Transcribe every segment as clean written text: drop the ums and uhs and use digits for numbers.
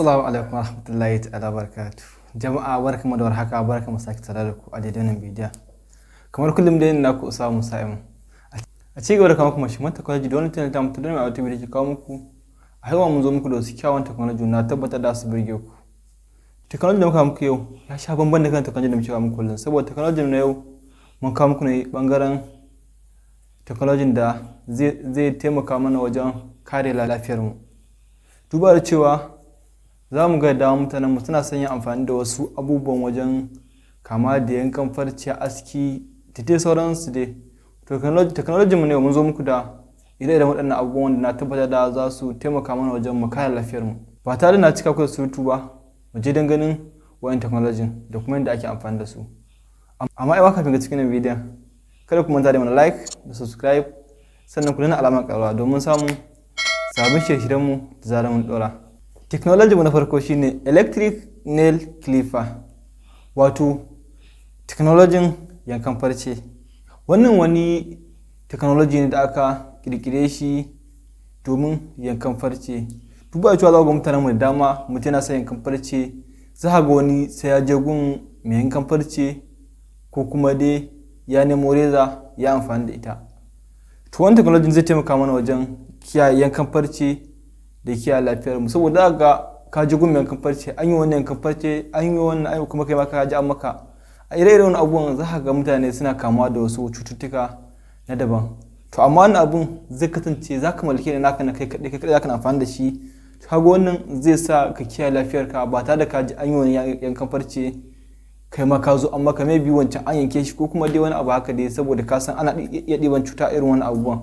Assalamu alaikum warahmatullahi ta'ala barakatuh. Jama'a, barkamu da warhaka, barkamu sake tare da ku a daidai wannan bidiyon. Kamar kullum dai, na ku Usama Musa Iman. A ci gaba da kawo muku mashiman technology da wani channel ta mutu don mai wata bidiyo ke kawo muku. A yau mun zo muku da wasu kyawun technology, na tabbatar da su burge ku. Technology da muka muku yau ya sha bamban da kan technology da muke kawo muku kullum, saboda technology na yau mun kawo muku ne bangaren technology da zai taimaka mana wajen kare lafiyarmu. Duba da cewa za mu ga dama mutanen mu suna son yin amfani da wasu abubuwan wajen kama da yankan farce, aski da dai sauransu dai. Technology mu ne mun zo muku da ire-iren waɗannan abubuwan da na tabbatar da za su taimaka mana wajen mu kare lafiyar mu. Ba tare da na cika ku da surutu ba, mu je don ganin wa'in technology da kuma yadda ake amfani da su. Amma ai kafin ga cikin bidiyon, kada ku manta da mana like da subscribe, sannan ku danna alamar ƙararrawa domin samun sabbin shirye-shiryen mu da zarar mun ɗora. Technology mu na farko shine electric nail clipper, wato technology yankan farce. Wannan wani technology ne da aka kirkire shi domin yankan farce. Duba da cewa za ga mutanen mu da dama, mutum yana son yankan farce, za ga wani sai ya je gun mai yankan farce ko kuma dai ya nemo reza ya amfani da ita. To, wannan technology zai taimaka mana wajen kiyaye yankan farce da kiyaye lafiyar mu, saboda ga ka ji gun yankan farce, an yi wannan yankan farce, an yi wannan, kuma kai ma ka ji an maka. A ire-iren wani abubuwan za ka ga mutane suna kamuwa da wasu cututtuka na daban. To, amma wannan abun zai kasance za ka mallake ne naka na kai kaɗai, kai kaɗai za ka amfani da shi. To, kaga wannan zai sa ka kiyaye lafiyarka ba tare da ka ji an yi wani yankan farce, kai ma ka zo an maka, maybe wancan an yanke shi ko kuma dai wani abu haka dai, saboda ka san ana iya ɗiban cuta irin wani abubuwan.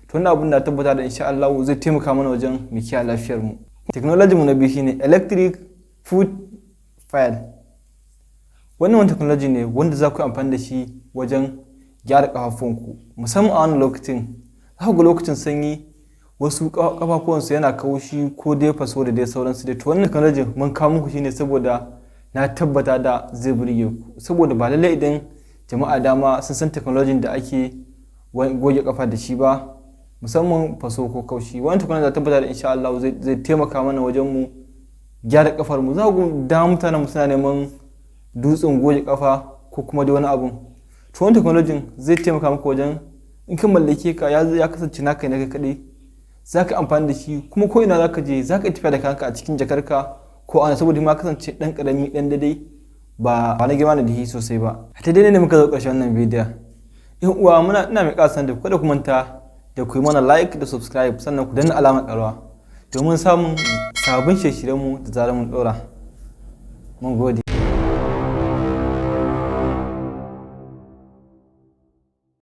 To, wannan abun da tabbata da insha Allah zai taimaka mana wajen mu kiyaye lafiyar mu. Technology mu na biyu shine electric foot file. Wannan wani technology ne wanda za ku yi amfani da shi wajen gyara kafafunku, musamman a wannan lokacin. Za ku ga lokacin sanyi wasu kafafuwansu yana kaushi ko dai faso da dai sauransu dai. To, wannan technology mun kawo muku shine saboda na tabbata da zai burge ku, saboda ba lallai idan jama'a dama sun san technology da ake goge kafa da shi ba, musamman faso ko kaushi. Wannan technology da tabbata da insha Allah zai taimaka mana wajen mu gyara kafar mu. Za ku da mutanen mu suna neman dutsen goge kafa ko kuma dai wani abun. To, wannan technology zai taimaka maka wajen in ka mallake ka, ya kasance naka ne kai kadai za ka amfani da shi, kuma ko ina za ka je za ka tafiya da kanka a cikin jakarka ko ana, saboda ma kasance dan karami dan daidai, ba na girma da dihi sosai ba. A ta daidai ne muka zo ƙarshen wannan bidiyon. In uwa muna ina mai ƙasa da kada ku manta da ku yi mana like da subscribe, sannan ku danna alamar ƙararrawa domin samun sabbin shirye-shiryenmu da zarar mun ɗora. Mun gode.